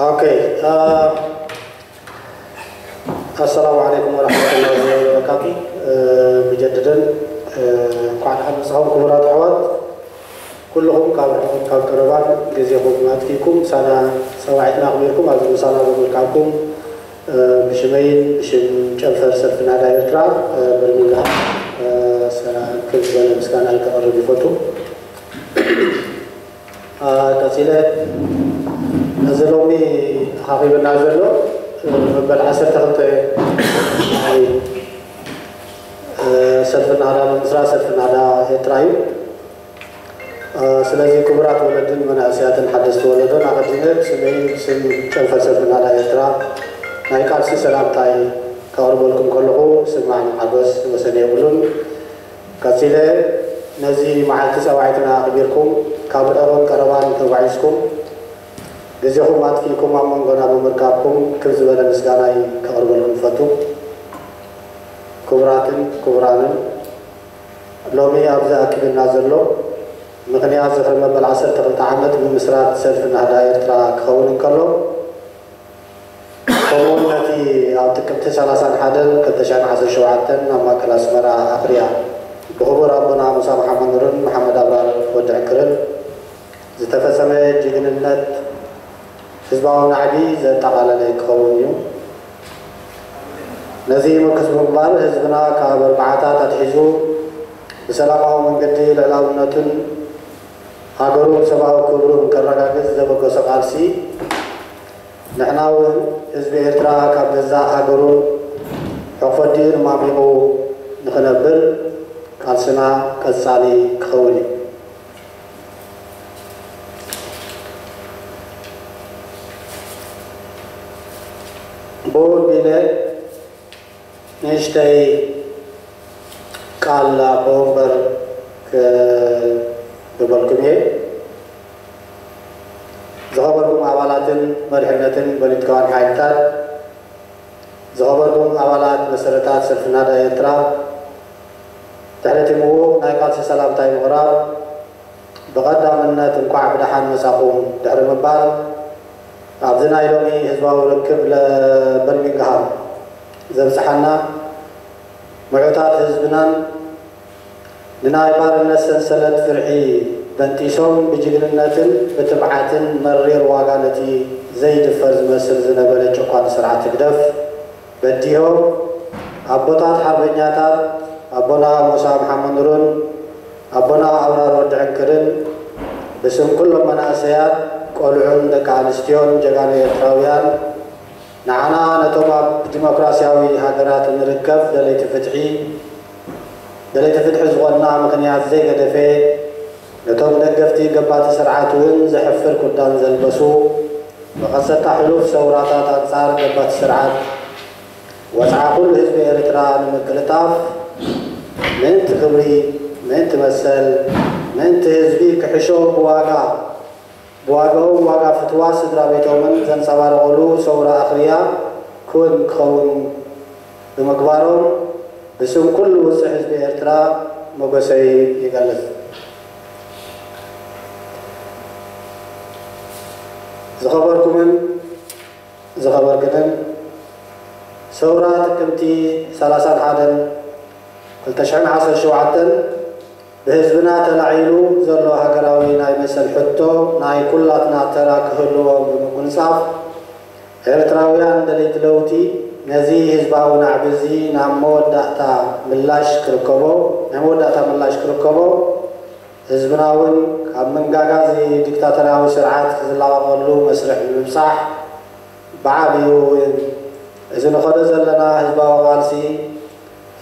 ኦኬ። ኣሰላሙ ዓለይኩም ወረሕመቱላሂ ወበረካቱ። ብጀድድን እንኳዕ ደሓን መጻኹም ክቡራት ኣሕዋት። ኩልኹም ካብ ርሑቕን ካብ ቀረባን ግዜኹም ኣጥፊእኩም ምሳና ጸዋዒትና ኣኽቢርኩም ኣብዚ ምሳና ብምርካብኩም ብሽመይን ብሽም ጨንፈር ሰልፊ ናህዳ ኤርትራ በርሚንግሃም ሰላም ክብ ዝበለ ምስጋና ከቕርብ ይፈቱ። ቀጺለ እዚ ሎሚ ተኻኺብና ዘሎ መበል ዓሰርተ ክልተ ሰልፊ ናህዳ ምምስራት ሰልፊ ናህዳ ኤርትራ እዩ። ስለዚ ክቡራት ወለድን መናእሰያትን ሓደስቲ ወለዶን ኣቐዲመ ብስመይ ብስም ጨንፈር ሰልፊ ናህዳ ኤርትራ ናይ ቃልሲ ሰላምታይ ከቕርበልኩም ከለኹ ዝስማዓኒ ሓጎስ ወሰን የብሉን። ቀጺለ ነዚ መዓልቲ ጸዋዒትና ኣኽቢርኩም ካብ ርሑቕን ቀረባን ተጓዒዝኩም ግዜኹም ኣጥፊእኩም ኣብ መንጎና ብምርካብኩም ክብ ዝበለ ምስጋናይ ከቕርበልኩም እፈቱ። ክቡራትን ክቡራንን ሎሚ ኣብዚ ኣኪብና ዘሎ ምኽንያት ዝኽሪ መበል ዓሰርተ ክልተ ዓመት ምምስራት ሰልፊ ናህዳ ኤርትራ ክኸውን እንከሎ ከምኡውን ነቲ ኣብ ጥቅምቲ ሰላሳን ሓደን ክልተ ሽሕን ዓሰርተ ሸውዓተን ኣብ ማእከል ኣስመራ ኣኽርያ ብኽቡር ኣቦና ሙሳ መሓመድ ኑርን መሓመድ ኣብራር ወዲ ዕንክርን ዝተፈጸመ ጅግንነት ህዝባዊ ናዕቢ ዘጠቓለለ ክኸውን እዩ። ነዚ ምርኩስ ብምግባር ህዝብና ካብ ኣርባዓታት ኣትሒዙ ብሰላማዊ መንገዲ ልዕላውነቱን ሃገሩን ሰብኣዊ ክብሩን ከረጋግጽ ዘበገሶ ቃልሲ ንሕና እውን ህዝቢ ኤርትራ ካብ ገዛእ ሃገሩን ሕቑፎ ኣዲኡን ማሚቑ ንኽነብር ቃልስና ቀጻሊ ክኸውን እዩ። ብኡ ኣቢለ ንእሽተይ ቃል ኣቦ ወንበር ክህበልኩም እየ። ዝኸበርኩም ኣባላትን መሪሕነትን ፖለቲካውያን ሓይልታት፣ ዝኸበርኩም ኣባላት መሰረታት ሰልፊ ናህዳ ኤርትራ፣ ድሕሪ እቲ ምዉቕ ናይ ቃልሲ ሰላምታይ ምቕራብ፣ ብቐዳምነት እንኳዕ ብደሓን መጻኹም ድሕሪ ምባል፣ ኣብዚ ናይ ሎሚ ህዝባዊ ርክብ ለ-፣ በርሚንግሃም ዘብጽሓና ምዑታት ህዝብናን ንናይ ባርነት ሰንሰለት ፍርሒ በንጢሶም ብጅግንነትን ብትብዓትን መሪር ዋጋ ነቲ ዘይድፈር ዝመስል ዝነበረ ጨቋኒ ስርዓት ህግደፍ በዲሆም ኣቦታት ሓርበኛታት ኣቦና ሙሳ መሓመድ ኑርን ኣቦና ኣብራር ወዲ ዕንክርን ብስም ኩሎም መናእሰያት፣ ቆልዑን ደቂ ኣንስትዮን ጀጋኑ ኤርትራውያን ንዓና ነቶም ኣብ ዲሞክራስያዊ ሃገራት እንርከብ ደለይቲ ፍትሒ፣ ደለይቲ ፍትሒ ዝኾንና ምኽንያት ዘይገደፈ፣ ነቶም ደገፍቲ ገባቲ ስርዓት እውን ዘሕፍር ክዳን ዘልበሱ፣ መቐጸልታ ሕሉፍ ሰውራታት ኣንጻር ገባቲ ስርዓት ወጽዓ ኩሉ ህዝቢ ኤርትራ ንምቅልጣፍ፣ ምእንቲ ክብሪ፣ ምእንቲ መሰል፣ ምእንቲ ህዝቢ ክሕሾ ብዋጋ ብዋጋኦም ዋጋ ፍትዋ ስድራ ቤቶምን ዘንጸባረቑሉ ሰውራ ኣኽርያ ክውን ክኸውን ብምግባሮም ብስም ኩሉ ውጽዕ ህዝቢ ኤርትራ መጎሰይ ይገልጽ። ዝኸበርኩምን ዝኸበርክንን፣ ሰውራ ጥቅምቲ ሰላሳን ሓደን ክልተ ሽሕን ዓሰርተ ሸውዓተን ብህዝብና ተላዒሉ ዘሎ ሃገራዊ ናይ መሰል ሕቶ ናይ ኩላትና ተራ ክህልዎ ብምጉንጻፍ፣ ኤርትራውያን ደለይቲ ለውጢ ነዚ ህዝባዊ ናዕቢ እዚ ናብ መወዳእታ ምላሽ ክርከቦ፣ ናይ መወዳእታ ምላሽ ክርከቦ፣ ህዝብና እውን ካብ መንጋጋ እዚ ዲክታቶርያዊ ስርዓት ዝላቐቐሉ መስርሕ ንምብጻሕ፣ ብዓቢኡ እውን እዚ ንኸዶ ዘለና ህዝባዊ ቃልሲ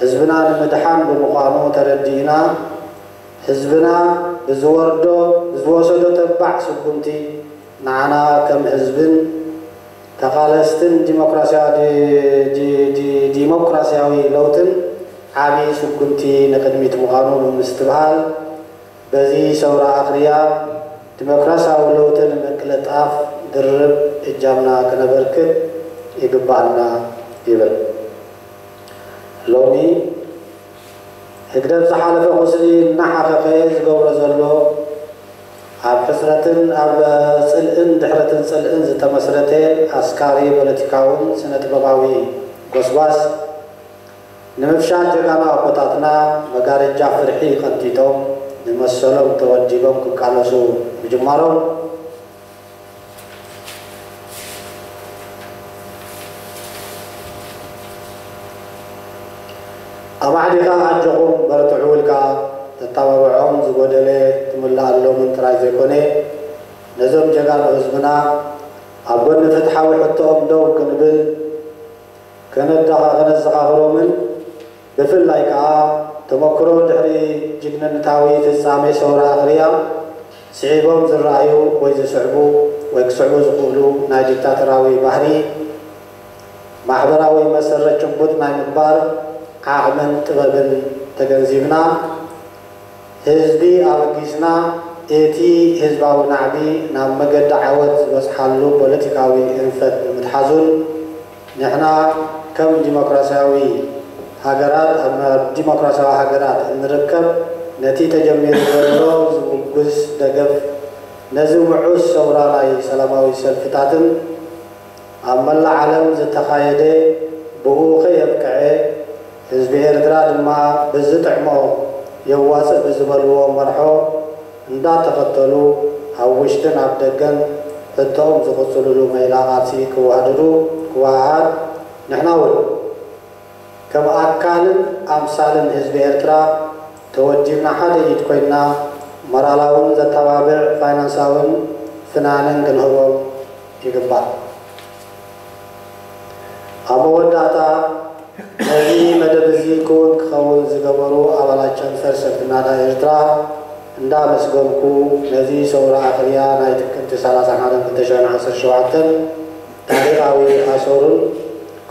ህዝብና ንምድሓን ብምዃኑ ተረዲእና፣ ህዝብና ብዝወርዶ፣ ብዝወሰዶ ተባዕ ስጉምቲ ንዓና ከም ህዝብን ተቓለስትን ዲሞክራስያ-፣ ዲ-፣ ዲ-፣ ዲ-፣ ዲሞክራስያዊ ለውጥን ዓቢ ስጉምቲ ንቕድሚት ምዃኑ ብምስትብሃል፣ በዚ ሰውራ ኣኽርያ ዲሞክራስያዊ ለውጢ ንምቅልጣፍ ድርብ እጃምና ክነበርክት ይግባኣና ይብል። ሎሚ ህግደፍ ዝሓለፈ ቁስሊ እናሓኸኸ ዝገብሮ ዘሎ ኣብ ሕስረትን ኣብ ጽልእን ድሕረትን ጽልእን ዝተመስረተ ኣስካሪ ፖለቲካውን ስነ ጥበባዊ ጎስጓስ ንምፍሻል ጀጋኑ ኣቦታትና መጋረጃ ፍርሒ ቀንጢጦም ንመሰሎም ተወዲቦም ክቃለሱ ምጅማሮም ኣማዕዲኻ ኣጆኹም በርትዑ ኢልካ ተተባብዖም ዝጎደለ ትምልኣሎምን ጥራይ ዘይኮነ ነዞም ጀጋኑ ህዝብና ኣብ ጎኒ ፍትሓዊ ሕቶኦም ደው ክንብል ከነዳኻ ከነዘኻኽሮምን ብፍላይ ከኣ ተመክሮ ድሕሪ ጅግንነታዊ ፍጻሜ ሰውራ ኣኽርያ ስዒቦም ዝረኣዩ ወይ ዝስዕቡ ወይ ክስዕቡ ዝኽእሉ ናይ ዲክታተራዊ ባህሪ ማሕበራዊ መሰረት ጭቡጥ ናይ ምግባር ዓቕምን ጥበብን ተገንዚብና ህዝቢ ኣበጊስና እቲ ህዝባዊ ናዕቢ ናብ መገዲ ዓወት ዝበጽሓሉ ፖለቲካዊ ኣንፈት ንምትሓዙን ንሕና ከም ዲሞክራሲያዊ ሃገራት ኣብ ዲሞክራሲያዊ ሃገራት እንርከብ ነቲ ተጀሚሩ ዘሎ ዝምጉስ ደገፍ ነዚ ውዑስ ሰውራ ናይ ሰላማዊ ሰልፍታትን ኣብ መላእ ዓለም ዝተኻየደ ብኡ ከየብቅዐ ህዝቢ ኤርትራ ድማ ብዝጥዕሞ የዋፅእ ብዝበልዎ መርሖ እንዳተኸተሉ ኣብ ውሽጥን ኣብ ደገን ሕቶኦም ዝቕፅልሉ ሜላ ቃልሲ ክዋሃድዱ ክወሃሃድ ንሕና እውን ከም ኣካልን ኣምሳልን ህዝቢ ኤርትራ ተወዲብና ሓደ ኢድ ኮይንና ሞራላውን ዘተባብዕ ፋይናንሳውን ፍናንን ክንህቦም ይግባእ። ኣብ መወዳእታ ነዚ መደብ እዚ ክውን ክኸውን ዝገበሩ ኣባላት ጨንፈር ሰልፊ ናዳ ኤርትራ እንዳመስገንኩ ነዚ ሰውራ ኣኽርያ ናይ ጥቅምቲ ሰላሳ ሓደ ክልተ ሽሕን ዓሰርተ ሸውዓተን ታሪኻዊ ኣሰሩን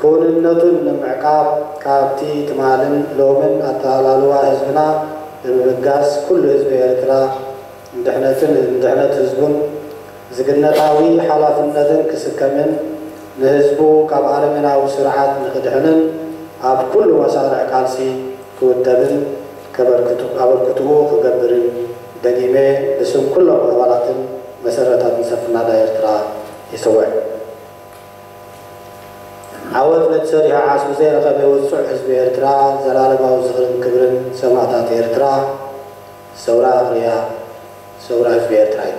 ክውንነቱን ንምዕቃብ ካብቲ ትማልን ሎምን ኣተሃላልዋ ህዝብና ብምብጋስ ኩሉ ህዝቢ ኤርትራ ንድሕነትን ንድሕነት ህዝቡን ዝግነታዊ ሓላፍነትን ክስከምን ንህዝቡ ካብ ኣረሜናዊ ስርዓት ንክድሕንን ኣብ ኩሉ መሳርዕ ቃልሲ ክውደብን ከበርክቱ ኣበርክትኡ ክገብርን ደጊመ ብስም ኩሎም ኣባላትን መሰረታትን ሰልፊ ናዳ ኤርትራ ይጽውዕ። ዓወት ነቲ ሰሪሑ ዓስቢ ዘይረኸበ ውጹዕ ህዝቢ ኤርትራ፣ ዘላለማዊ ዝኽርን ክብርን ሰማእታት ኤርትራ። ሰውራ ኣኽርያ፣ ሰውራ ህዝቢ ኤርትራ እዩ።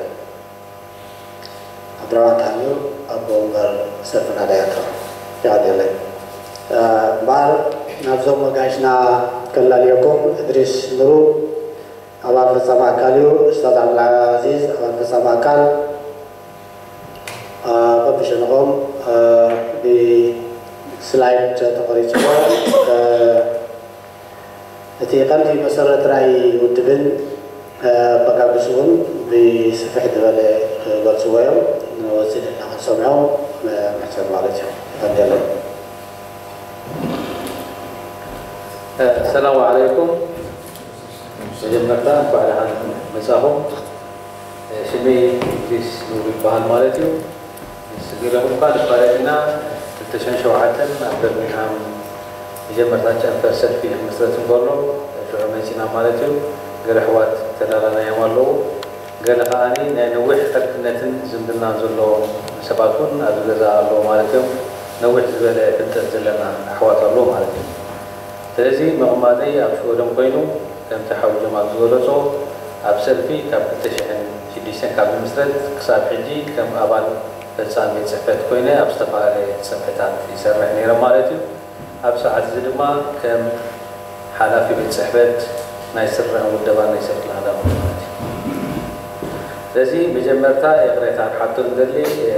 ኣብራዋት ሃልዩ ኣቦ ወንበር ሰልፍና ዳያትራ ይዓደለይ። እምበኣር ናብዞም መጋይሽና ከላልየኩም እድሪስ ኑሩ ኣባል ፈጻሚ ኣካል እዩ። ኡስታዝ ዓብዱልዓዚዝ ኣባል ፈጻሚ ኣካል፣ አ፣ በብሸነቖም፣ አ፣ ብስላይድ ተቐሪጽዎ፣ አ፣ እቲ ቀንዲ መሰረት ራእይ ውድብን፣ አ፣ ኣበጋግስኡን ብስፍሕ ዝበለ ክገልጽዎ እዮም። ንወጽእ ኢልና ክንሰምዖም ምሕሰብ ማለት እዩ። የቐንየለይ። ሰላሙ ዓለይኩም። መጀመርታ እንኳዕ ደሓን መጻኹም። ሽመይ ኢድሪስ ኑር ይበሃል ማለት እዩ። ምስ ገለኹም እኳ ንፋለጥ ኢና። ክልተ ሽሕን ሸውዓተን ኣብ በርሚንግሃም መጀመርታ ጨንፈር ሰልፊ ክምስረት እንከሎ ሽዑ መጺና ማለት እዩ። ገለ ኣሕዋት ተላላናዮም ኣለዉ። ገለ ከኣ ናይ ነዊሕ ዕርክነትን ዝምድናን ዘለዎም ሰባት እውን ኣብዚ ገዛ ኣለዉ ማለት እዮም። ነዊሕ ዝበለ ፍልጠት ዘለና ኣሕዋት ኣለዉ ማለት እዩ። ስለዚ ምቕማጠይ ኣብ ሽወደን ኮይኑ፣ ከምቲ ሓው ጀማል ዝገለጾ፣ ኣብ ሰልፊ ካብ ክልተ ሽሕን ሽዱሽተን ካብ ዝምስረት ክሳብ ሕጂ ከም ኣባል ፈጻሚ ቤት ጽሕፈት ኮይነ ኣብ ዝተፈላለየ ጽፍሕታት ይሰርሕ ነይረ ማለት እዩ። ኣብ ሰዓት እዚ ድማ ከም ሓላፊ ቤት ጽሕፈት ናይ ስረን ውደባን ናይ ሰልፊ ናዳ ማለት እዩ። ስለዚ መጀመርታ ይቕሬታ ክሓቶ ዝደሊ፣ እ፣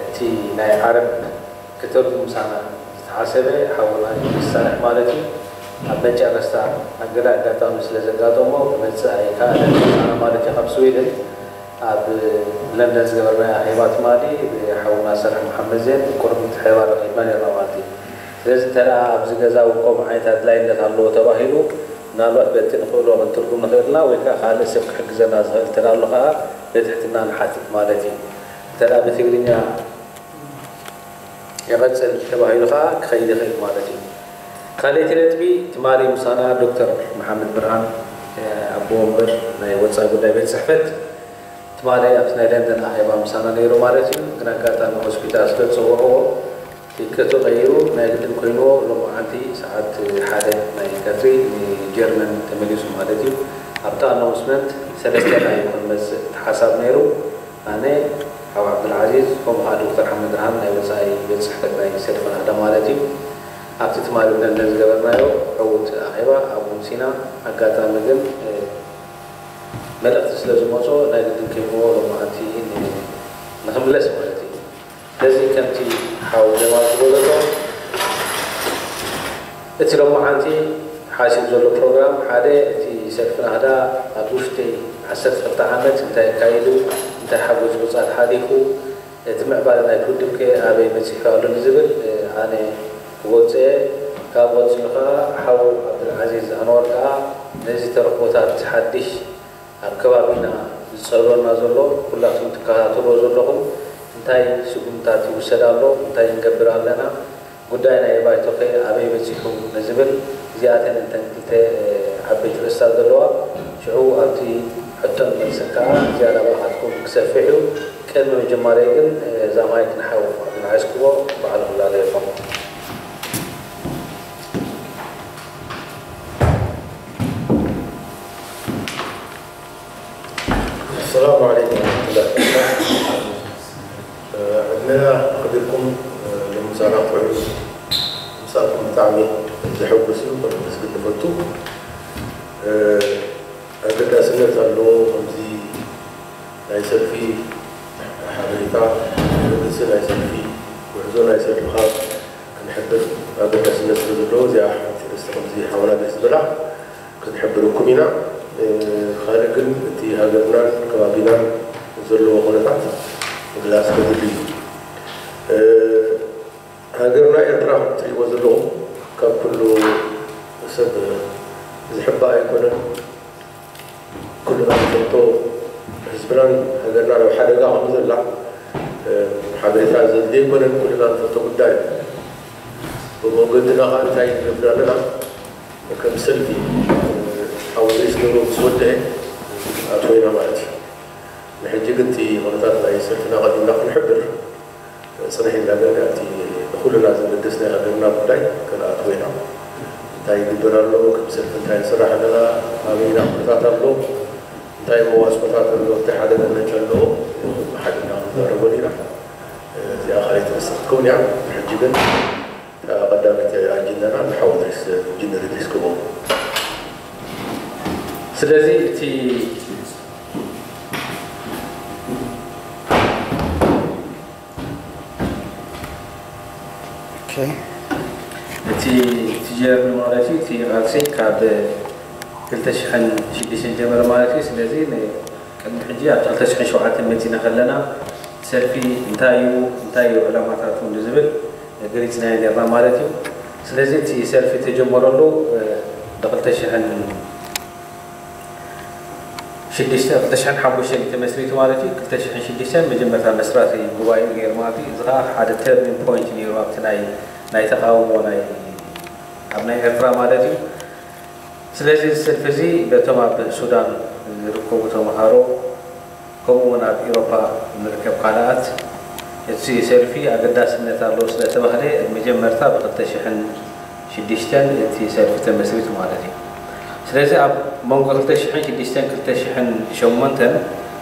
እቲ ናይ ዓረብ ክተርጉም ምሳና ዝተሓሰበ ሓውና ኢድሪስ ሳልሕ ማለት እዩ። ኣብ መጨረስታ ኣብ ገለ ኣጋጣሚ ስለ ዘጋጠሞ ክመጽእ ኣይከኣለን ምሳና ማለት እዩ። ካብ ስዊድን ኣብ ለንደን ዝገበርናዮ ኣኼባ ትማሊ ብሓውና ሳልሕ መሓመድ ዜን ቁሩብ ምትሕብባር ረኺብና ነርና ማለት እዩ። ስለዚ እንተ ደኣ ኣብዚ ገዛ እውን ከምኡ ዓይነት ኣድላይነት ኣለዎ ተባሂሉ፣ ምናልባት በቲ ንኽእሎ ክንትርጉም ንኽእል ኢና፣ ወይ ከኣ ካልእ ሰብ ክሕግዘና ዝኽእል እንተ ደኣ ኣሎ ከኣ ብትሕትና ንሓትት ማለት እዩ። እንተ ደኣ ብትግርኛ ይቐጽል ተባሂሉ ከኣ ክኸይድ ይኽእል ማለት እዩ። ካልኣይቲ ነጥቢ፣ ትማሊ ምሳና ዶክተር መሓመድ ብርሃን፣ ኣቦ ወንበር ናይ ወፃኢ ጉዳይ ቤት ፅሕፈት፣ ትማሊ ኣብቲ ናይ ለንደን ኣኼባ ምሳና ነይሩ ማለት እዩ። ግን ኣጋጣሚ ሆስፒታል ስለ ዝፀውዕዎ ቲከቱ ቀይሩ ናይ ግድን ኮይንዎ ሎማዓንቲ ሰዓት ሓደ ናይ ቀትሪ ንጀርመን ተመሊሱ ማለት እዩ። ኣብታ ኣናውንስመንት ሰለስተና እዩ ክንመፅእ እቲ ሓሳብ ነይሩ። ኣነ፣ ሓው ዓብዱልዓዚዝ፣ ከምኡ ከዓ ዶክተር ሓመድ ብርሃን ናይ ወፃኢ ቤት ፅሕፈት ናይ ሰልፊ ናህዳ ማለት እዩ። ኣብቲ ትማሊ ብለንደን ዝገበርናዮ ዕዉት ኣኼባ ኣብኡ ምሲና። ኣጋጣሚ ግን መልእኽቲ ስለ ዝመፅኦ ናይ ግድን ከይንዎ ሎማዓንቲ ንክምለስ ማለት እዩ። ስለዚ ከምቲ ሓው ጀማል ዝበለቶ እቲ ሎማዓንቲ ሓሲብ ዘሎ ፕሮግራም ሓደ እቲ ሰልፊ ናህዳ ኣብ ውሽጢ ዓሰርተ ክልተ ዓመት እንታይ ኣካይዱ፣ እንታይ ሓጎስ ወፃት ሓሊፉ፣ እቲ ምዕባለ ናይቲ ውድብ ከ ኣበይ በፂሑ ኣሎ ንዝብል ኣነ ክገልፆ እየ። ካብ ቀፂሉ ከዓ ሓው ዓብዱልዓዚዝ ኣንዋር ከዓ ነዚ ተረኽቦታት ሓድሽ ኣብ ከባቢና ዝፀህበና ዘሎ ኩላትኩም ትከታተልዎ ዘለኹም እንታይ ስጉምታት ይውሰድ ኣሎ፣ እንታይ ንገብር ኣለና፣ ጉዳይ ናይ ባይቶኸ ኣበይ በፂሑ ንዝብል እዚኣተን እተን ክልተ ዓበይቲ ርእስታት ዘለዋ ሽዑ ኣብቲ ሕቶን መልስን ከዓ ዝያዳ ብኣኻትኩም ክሰፍሕ እዩ። ቅድሚ ምጅማረይ ግን እዛ ማይክ ንሓው ንዓስክቦ ባዕሉ ክላለየልኩም። السلام عليكم ورحمة الله وبركاته. ዕድመና ኣኽቢርኩም ንምሳና ክትውዕሉ ምሳኹም ብጣዕሚ ዘሐጉስ እዩ። ከነመስግን ንፈቱ። ኣገዳስነት ኣለዎ ከምዚ ናይ ሰልፊ ሓበሬታ፣ ርግሲ ናይ ሰልፊ ጉዕዞ ናይ ሰልፍኻ ክንሕብር ኣገዳስነት ስለ ዘለዎ እዚኣ ሓንቲ ርእስቲ ከምዚ ሓውና ደስ ዝበላ ክንሕብረኩም ኢና። ካልእ ግን እቲ ሃገርናን ከባቢናን ዘለዎ ኩነታት ምግላፅ ከድሊ እዩ። ሃገርና ኤርትራ ከም ትሪእዎ ዘለኹም ካብ ኩሉ ሰብ ዝሕባእ ኣይኮነን። ኩልና ንፈልጦ ህዝብናን ሃገርናን ኣብ ሓደጋ ከም ዘላ ሓበሬታ ዘድሊ ኣይኮነን። ኩልና ንፈልጦ ጉዳይ እዩ። ብመንገድና ከዓ እንታይ ንገብር ኣለና? ከም ሰልፊ ኣብ ዘይስገዶ ምስ ወድአ ኣትወይና ማለት እዩ። ንሕጂ ግን እቲ ኩነታት ናይ ሰልፍና ቀዲምና ክንሕብር ፅንሕ ኢልና ግን ኣብቲ ንኩልና ዘገድስ ናይ ሃገርና ጉዳይ ክንኣትዎ ኢና። እንታይ ይግበር ኣሎ፣ ከም ሰልፊ እንታይ ንስራሕ ኣለና፣ ኣበይና ኩነታት ኣሎ፣ እንታይ መዋፅኦታት ኣሎ፣ እንታይ ሓደጋ ነጭ ኣለዎ፣ ብሓደ ኢና ክንዛረበሉ ኢና። እዚኣ ካልኣይቲ ርእስቲ ክትከውን እያ። ሕጂ ግን እታ ቀዳመይቲ ኣጀንዳና ንሓው ድሪስ ጅንር ድሪስ ክቦ። ስለዚ እቲ እቲ እቲ ጀርኒ ማለት እዩ። እቲ ቃልሲ ካብ ክልተ ሽሕን ሽዱሽተን ጀመረ ማለት እዩ። ስለዚ ቅድሚ ሕጂ ኣብ ክልተ ሽሕን ሸውዓተን መፂና ከለና ሰልፊ እንታይ እዩ፣ እንታይ እዩ ዕላማታቱ ንዝብል ገሊፅናዮ ነርና ማለት እዩ። ስለዚ እቲ ሰልፊ ተጀመረሉ ብ ክልተ ሽሕን ሽዱሽተ ክልተ ሽሕን ሓሙሽተን እዩ ተመስሪቱ ማለት እዩ። ክልተ ሽሕን ሽዱሽተን መጀመርታ መስራቲ ጉባኤ ነይሩ ማለት እዩ። እዚ ከዓ ሓደ ተርኒንግ ፖይንት ነይሩ ኣብቲ ናይ ናይ ተቃውሞ ናይ ኣብ ናይ ኤርትራ ማለት እዩ። ስለዚ እዚ ሰልፊ እዚ በቶም ኣብ ሱዳን ዝርከቡ ተምሃሮ ከምኡ እውን ኣብ ኢሮፓ ንርከብ ካልኣት እቲ ሰልፊ ኣገዳስነት ኣለዎ ስለተባህለ መጀመርታ ብ ክልተ ሽሕን ሽዱሽተን እቲ ሰልፊ ተመስሪቱ ማለት እዩ። ስለዚ ኣብ መንጎ ክልተ ሽሕን ሽዱሽተን ክልተ ሽሕን ሸሞንተን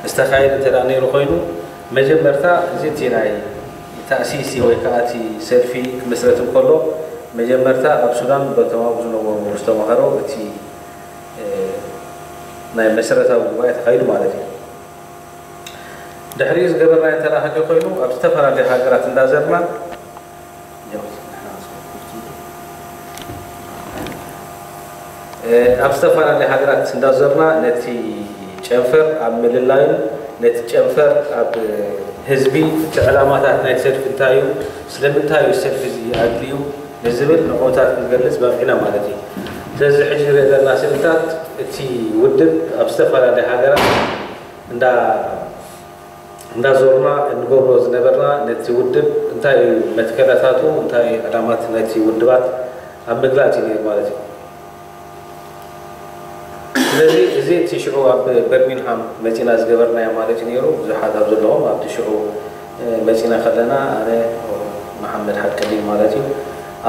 ዝተኻየደ እንተ ነይሩ ኮይኑ መጀመርታ እዚ እቲ ናይ ተኣሲሲ ወይ ከዓ እቲ ሰልፊ ክምስረት እንከሎ መጀመርታ ኣብ ሱዳን በቶም ኣብኡ ዝነበሩ ዝተምሃሮ እቲ ናይ መሰረታዊ ጉባኤ ተኻይዱ ማለት እዩ። ድሕሪኡ ዝገበርናዮ እንተ ሃልዩ ኮይኑ ኣብ ዝተፈላለዩ ሃገራት እንዳዘርና ኣብ ዝተፈላለዩ ሃገራት እንዳዘርና ነቲ ጨንፈር ኣብ ምልላዩን ነቲ ጨንፈር ኣብ ህዝቢ እቲ ዕላማታት ናይ ሰልፊ እንታይ እዩ፣ ስለምንታይ እዩ ሰልፊ እዚ ኣድልዩ ንዝብል ነቑጣታት ክንገልፅ በቒዕና ማለት እዩ። ስለዚ ሕጂ ንሪኦ ዘለና ስእልታት እቲ ውድብ ኣብ ዝተፈላለዩ ሃገራት እንዳ እንዳዞርና እንገብሮ ዝነበርና ነቲ ውድብ እንታይ እዩ መትከላታቱ፣ እንታይ እዩ ዕላማት ናይቲ ውድባት ኣብ ምግላጽ እዩ ነይሩ ማለት እዩ። ስለዚ እዚ እቲ ሽዑ ኣብ በርሚንሃም መጺና ዝገበርናዮ ማለት እዩ ነይሩ። ብዙሓት ኣብ ዘለኹም ኣብቲ ሽዑ መጺና ከለና ኣነ መሓመድ ሓቀዲን ማለት እዩ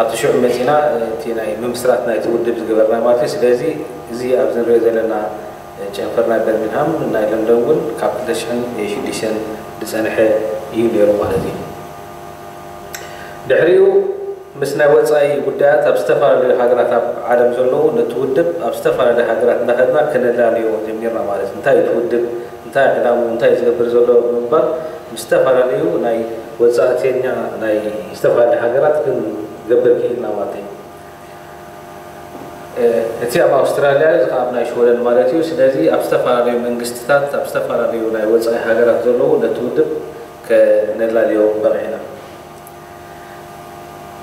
ኣብቲ ሽዑ መጺና እቲ ናይ ምምስራት ናይቲ ውድብ ዝገበርና ማለት እዩ። ስለዚ እዚ ኣብዚ ንሪኦ ዘለና ጨንፈር ናይ በርሚንሃም ናይ ለንደን እውን ካብ ክልተ ሽሕን ሽዱሽተን ዝጸንሐ እዩ ነይሩ ማለት እዩ። ድሕሪኡ ምስ ናይ ወጻኢ ጉዳያት ኣብ ዝተፈላለዩ ሃገራት ኣብ ዓለም ዘለዉ ነቲ ውድብ ኣብ ዝተፈላለዩ ሃገራት እንዳኸድና ከነላልዮ ጀሚርና ማለት እዩ። እንታይ እቲ ውድብ እንታይ ዕላሙ እንታይ ዝገብር ዘሎ ብምባል ምስ ዝተፈላለዩ ናይ ወጻእተኛ ናይ ዝተፈላለዩ ሃገራት ክንገብር ክኢልና ማለት እዩ። እቲ ኣብ ኣውስትራልያ እዚ ኣብ ናይ ሽወደን ማለት እዩ። ስለዚ ኣብ ዝተፈላለዩ መንግስትታት ኣብ ዝተፈላለዩ ናይ ወፃኢ ሃገራት ዘለዉ ነቲ ውድብ ከነላልዮ በቂዕና።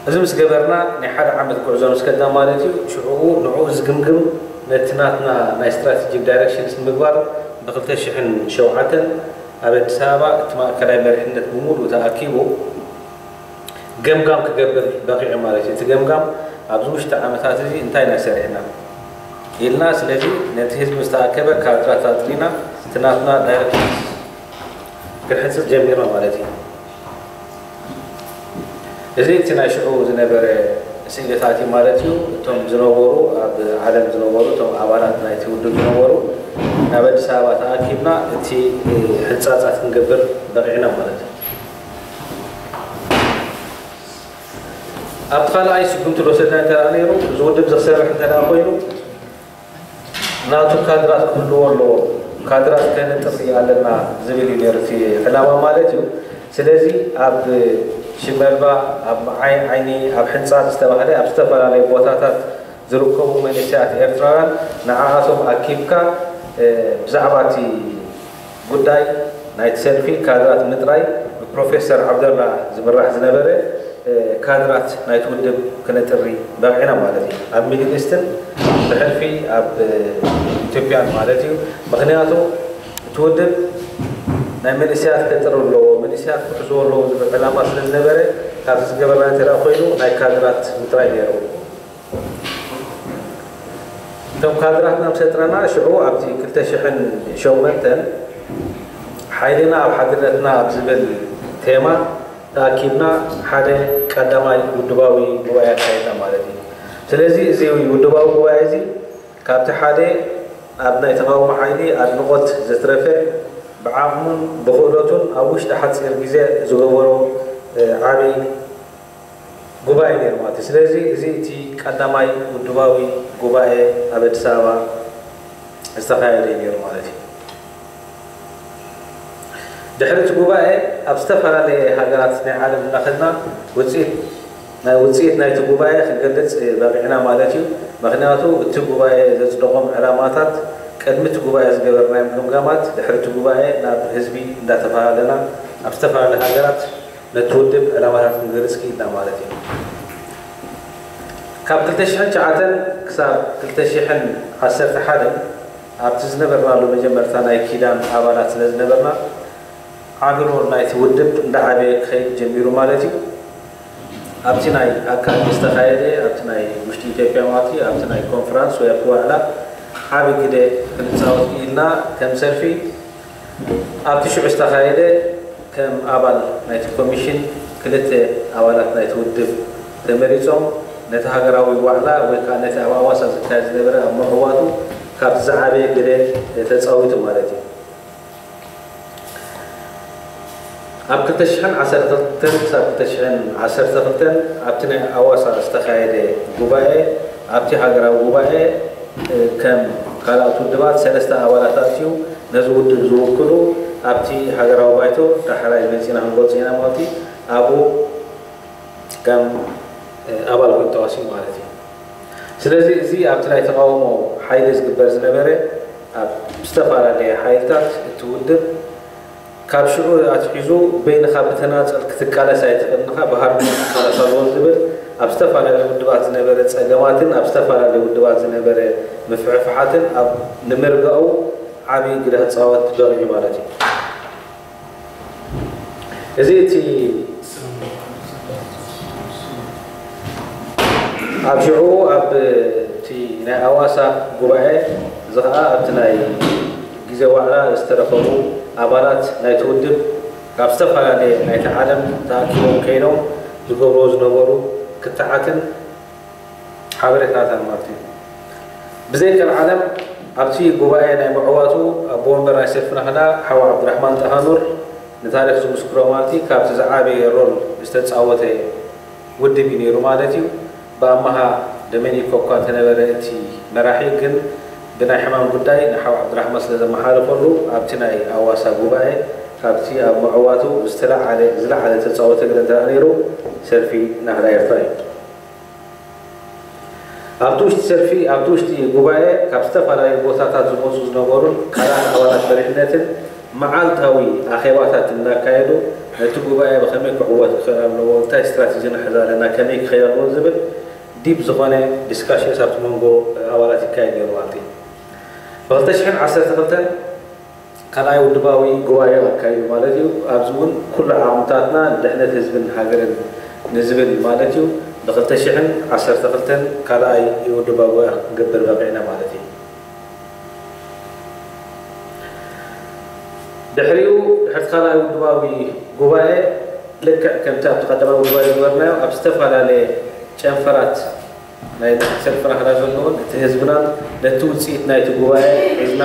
እዚ ምስ ገበርና ናይ ሓደ ዓመት ጉዕዞ ምስ ከድና ማለት እዩ። ሽዕኡ ንዕኡ ዝግምግም ነቲ ናትና ናይ ስትራቴጂክ ዳይሬክሽንስ ንምግባር ብክልተ ሽሕን ሸውዓተን ኣብ ኣዲስ ኣበባ እቲ ማእከላይ መሪሕነት ብምሉእ ተኣኪቡ ገምጋም ክገብር በቂዑ ማለት እዩ። እቲ ገምጋም ኣብዚ ውሽጢ ዓመታት እዚ እንታይ ኢና ሰሪሕና ኢልና ስለዚ ነቲ ህዝቢ ዝተኣከበ ካድራት ኣጥሪና እቲ ናትና ዳይሬክሽን ክንሕንፅፅ ጀሚርና ማለት እዩ። እዚ እቲ ናይ ሽዑ ዝነበረ ስእልታት እዩ ማለት እዩ። እቶም ዝነበሩ ኣብ ዓለም ዝነበሩ እቶም ኣባላት ናይቲ ውድብ ዝነበሩ ናብ ኣዲስ ኣበባ ተኣኪብና እቲ ሕንፃፃት ክንገብር በቂዕና ማለት እዩ። ኣብቲ ካልኣይ ስጉምቲ ዝወሰድና እንተ ነይሩ እዚ ውድብ ዝክሰርሕ እንተ ኮይኑ ናቱ ካድራት ክህልዎ ኣለዎ። ካድራት ከነጥሪ ኣለና ዝብል እዩ ነይሩ እቲ ዕላማ ማለት እዩ። ስለዚ ኣብ ሽመልባ ኣብ መዓይ ዓይኒ ኣብ ሕንፃፅ ዝተባህለ ኣብ ዝተፈላለዩ ቦታታት ዝርከቡ መንእሰያት ኤርትራውያን ንዓኣቶም ኣኪብካ ብዛዕባ እቲ ጉዳይ ናይቲ ሰልፊ ካድራት ምጥራይ ብፕሮፌሰር ዓብደላ ዝምራሕ ዝነበረ ካድራት ናይቲ ውድብ ክነጥሪ በቂዕና ማለት እዩ። ኣብ ሚድል ኢስትን ብሕልፊ ኣብ ኢትዮጵያን ማለት እዩ። ምክንያቱ እቲ ውድብ ናይ መንእሰያት ከጥሪ ኣለዎ፣ መንእሰያት ክሕዝዎ ኣለዎ ዝብል ዕላማ ስለ ዝነበረ ካብዚ ዝገበርና እንተ ኮይኑ ናይ ካድራት ምጥራይ ነይሩ። እቶም ካድራትና ምስ ኣጥረና ሽዑ ኣብቲ ክልተ ሽሕን ሸውዓተን ሓይልና ኣብ ሓድነትና ኣብ ዝብል ቴማ ተኣኪብና ሓደ ቀዳማይ ውድባዊ ጉባኤ ኣካየድና ማለት እዩ። ስለዚ እዚ ውድባዊ ጉባኤ እዚ ካብቲ ሓደ ኣብ ናይ ተቃውሞ ሓይሊ ኣድንቆት ዘትረፈ ብዓቕሙን ብክእለቱን ኣብ ውሽጢ ሓፂር ግዜ ዝገበሮ ዓብይ ጉባኤ ነይሩ ማለት እዩ። ስለዚ እዚ እቲ ቀዳማይ ውድባዊ ጉባኤ ኣብ ኣዲስ ኣበባ ዝተኻየደ እዩ ነይሩ ማለት እዩ። ድሕሪ እቲ ጉባኤ ኣብ ዝተፈላለየ ሃገራት ናይ ዓለም እናኸድና ውፅኢት ናይ ውፅኢት ናይቲ ጉባኤ ክንገልፅ በቂዕና ማለት እዩ። ምክንያቱ እቲ ጉባኤ ዘፅደቖም ዕላማታት ቅድሚ እቲ ጉባኤ ዝገበርናዮም ግምጋማት ድሕሪ እቲ ጉባኤ ናብ ህዝቢ እንዳተፈላለና ኣብ ዝተፈላለየ ሃገራት ነቲ ውድብ ዕላማታት ክንገልፅ ክኢልና ማለት እዩ። ካብ ክልተ ሽሕን ትሽዓተን ክሳብ ክልተ ሽሕን ዓሰርተ ሓደን ኣብቲ ዝነበርናሉ መጀመርታ ናይ ኪዳን ኣባላት ስለ ዝነበርና ዓቢ ሮል ናይቲ ውድብ እንዳዓበየ ክኸይድ ጀሚሩ ማለት እዩ። ኣብቲ ናይ ኣካል ዝተኻየደ ኣብቲ ናይ ውሽጢ ኢትዮጵያ ማለት እዩ ኣብቲ ናይ ኮንፈረንስ ወይ ኣብቲ ዋዕላ ዓቢ ግደ ክንፃወት ክኢልና ከም ሰልፊ ኣብቲ ሽዑ ዝተኻየደ ከም ኣባል ናይቲ ኮሚሽን ክልተ ኣባላት ናይቲ ውድብ ተመሪፆም ነቲ ሃገራዊ ዋዕላ ወይ ከዓ ነቲ ኣብ ኣዋሳ ዝካየድ ዝነበረ ኣብ ምዕዋቱ ካብቲ ዝዓበየ ግደ ተፃዊቱ ማለት እዩ። ኣብ ክልተ ሽሕን ዓሰርተ ክልተን ክሳብ ክልተ ሽሕን ዓሰርተ ክልተን ኣብቲ ናይ ኣዋሳ ዝተኻየደ ጉባኤ ኣብቲ ሃገራዊ ጉባኤ ከም ካልኣት ውድባት ሰለስተ ኣባላት ኣትዩ ነዚ ውድብ ዝውክሉ ኣብቲ ሃገራዊ ባይቶ ዳሕራይ መፂና ክንገልፆ ኢና ማለት እዩ። ኣብኡ ከም ኣባል ኮይኑ ተዋሲኡ ማለት እዩ። ስለዚ እዚ ኣብቲ ናይ ተቃውሞ ሓይሊ ዝግበር ዝነበረ ኣብ ዝተፈላለየ ሓይልታት እቲ ውድብ ካብ ሽዑ ኣትሒዙ በይንኻ ብተናፀል ክትቃለስ ኣይትኽእልን ኢኻ፣ ብሃርሞኒ ክትቃለስ ኣለዎ ዝብል ኣብ ዝተፈላለየ ውድባት ዝነበረ ፀገማትን ኣብ ዝተፈላለየ ውድባት ዝነበረ ምፍሕፍሓትን ኣብ ንምርጋኡ ዓብዪ ግደ ክፃወት በቒዑ ማለት እዩ። እዚ እቲ ኣብ ሽዑ ኣብቲ ናይ ኣዋሳ ጉባኤ፣ እዚ ኸዓ ኣብቲ ናይ ግዜ ዋዕላ ዝተረኸቡ ኣባላት ናይቲ ውድብ፣ ካብ ዝተፈላለየ ናይቲ ዓለም ተኣኪቦም ከይዶም ዝገብርዎ ዝነበሩ ክትዓትን ሓበሬታታን ማለት እዩ። ብዘይቀልዓለም ኣብቲ ጉባኤ ናይ ምዕዋቱ ኣቦ ወንበር ናይ ሰልፍና ኸዓ ሓው ዓብዱራሕማን ጣሃኑር፣ ንታሪኽ ዝምስክሮ ማለት እዩ፣ ካብቲ ዝዓበየ ሮል ዝተፃወተ ውድብ እዩ ነይሩ ማለት እዩ። ብኣመሃ ዶሜኒኮ እኳ እንተነበረ እቲ መራሒ፣ ግን ብናይ ሕማም ጉዳይ ንሓው ዓብዱራሕማን ስለ ዘመሓለፈሉ፣ ኣብቲ ናይ ኣዋሳ ጉባኤ ካብቲ ኣብ ምዕዋቱ ዝተለዓለ ዝለዓለ ተፃወተ ግደ እንተ ነይሩ፣ ሰልፊ ናህዳ ኤርትራ እዩ። ኣብቲ ውሽጢ ሰልፊ ኣብቲ ውሽጢ ጉባኤ ካብ ዝተፈላለዩ ቦታታት ዝመፁ ዝነበሩን ካልኣት ኣባላት መሪሕነትን መዓልታዊ ኣኼባታት እናካየዱ፣ ነቲ ጉባኤ ብኸመይ ክዕወት ክኽእል ኣለዎ፣ እንታይ ስትራቴጂ ንሕዝ ኣለና፣ ከመይ ክኸይድ ኣለዎ ዝብል ዲፕ ዝኾነ ዲስካሽንስ ኣብቲ መንጎ ኣባላት ይካየድ ነይሩ ማለት እዩ። ብ ክልተ ሽሕን ዓሰርተ ክልተን ካልኣይ ውድባዊ ጉባኤ ኣካይዱ ማለት እዩ። ኣብዚ እውን ኩሉ ዓቕምታትና ንድሕነት ህዝብን ሃገርን ንዝብል ማለት እዩ፣ ብ ክልተ ሽሕን ዓሰርተ ክልተን ካልኣይ ውድባዊ ጉባኤ ክንገብር በቒዕና ማለት እዩ። ድሕሪኡ ድሕርቲ ካልኣይ ውድባዊ ጉባኤ፣ ልክዕ ከምቲ ኣብቲ ቀዳማይ ጉባኤ ዝገበርናዮ፣ ኣብ ዝተፈላለየ ጨንፈራት ናይ ሰልፍና ክላ ዘለውን እቲ ህዝብናን ነቲ ውፅኢት ናይቲ ጉባኤ ሒዝና